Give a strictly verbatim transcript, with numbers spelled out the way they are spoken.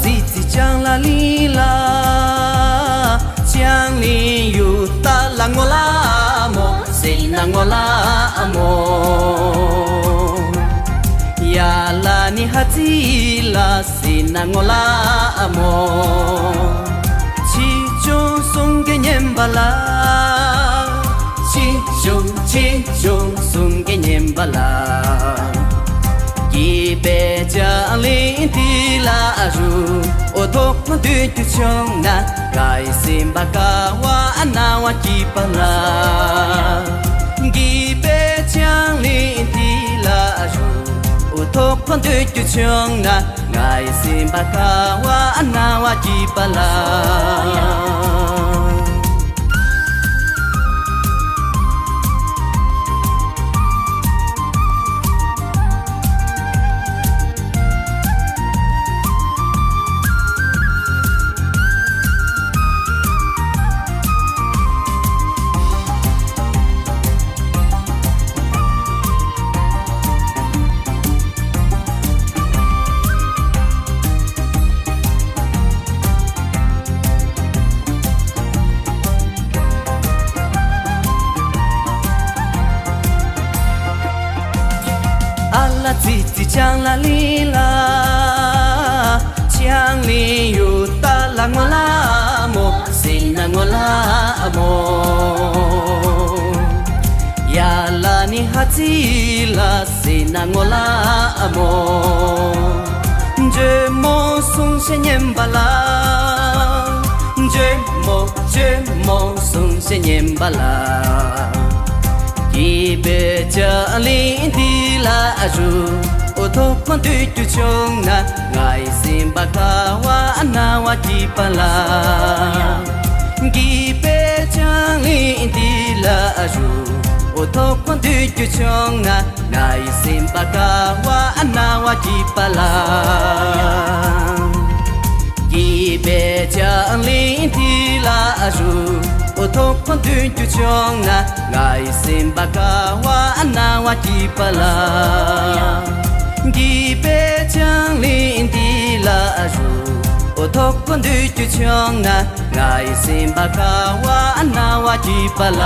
ཙི་ཙི་ལྕང་ལ་ལི་ལ། ལྕང་ལི་ཡུ་ཏ་ལ་ངོ་ལ་མོ། སི་ན་ངོ་ལ་མོ། ཡ་ལ་ནི་ཧ་ཙི་ལ། སི་ན་ངོ་ལ་མོ། ཆི་ཅུང་སུང་གེ་ཉན་པ་ལ། ཆི་ཅུང་ཆི་ཅུང་སུང་གེ་ཉན་པ་ལ། གི་པེ་ཅང་ལི་འདི་ལ་རུ། འོ་ཐོག་མ་དུས་དུ་ཆུང་ན། གའི་སེམས་པ་ཀ་བ་ཨ་ན་བ་གི་པ་ལ། གི་པེ་ཅང་ལི་འདི་ལ་རུ། འོ་ཐོག་མ་དུས་དུ་ཆུང་ན། གའི་སེམས་པ་ཀ་བ་ཨ་ན་བ་གི་པ་ལ། ཨ་ལ་ཙི་ཙི་ལྕང་ལ་ལི་ལ། ལྕང་ལི་ཡུ་ཏ་ལ་ངོ་ལ་མོ། སི་ན་ངོ་ལ་མོ། ཡ་ལ་ནི་ཧ་ཙི་ལ། སི་ན་ངོ་ལ་མོ། ཇེ་མོ་སུང་ཤེ་ཉན་པ་ལ། ཇེ་མོ་ཇེ་མོ་སུང་ཤེ་ཉན་པ་ལ། གི་པེ་ཅང་ལི་འདི་ལ་རུ། འོ་ཐོག་མ་དུས་དུ་ཆུང་ན། གའི་སེམས་པ་ཀ་བ་ཨ་ན་བ་གི་པ་ལ། གི་པེ་ཅང་ལི་འདི་ལ་རུ། འོ་ཐོག་མ་དུས་དུ་ཆུང་ན། གའི་སེམས་པ་ཀ་བ་ཨ་ན་བ་གི་པ་ལ། གི་པེ་ཅང་ལི་འདི་ལ་རུ། འོ་ཐོག་མ་དུས་དུ་ཆུང་ན། གའི་སེམས་པ་ཀ་བ་ཨ་ན་བ་གི་པ་ལ། གི་པེ་ཅང་ལི་འདི་ལ་རུ། འོ་ཐོག་མ་དུས་དུ་ཆུང་ན། གའི་སེམས་པ་ཀ་བ་ཨ་ན་བ་གི་པ་ལ།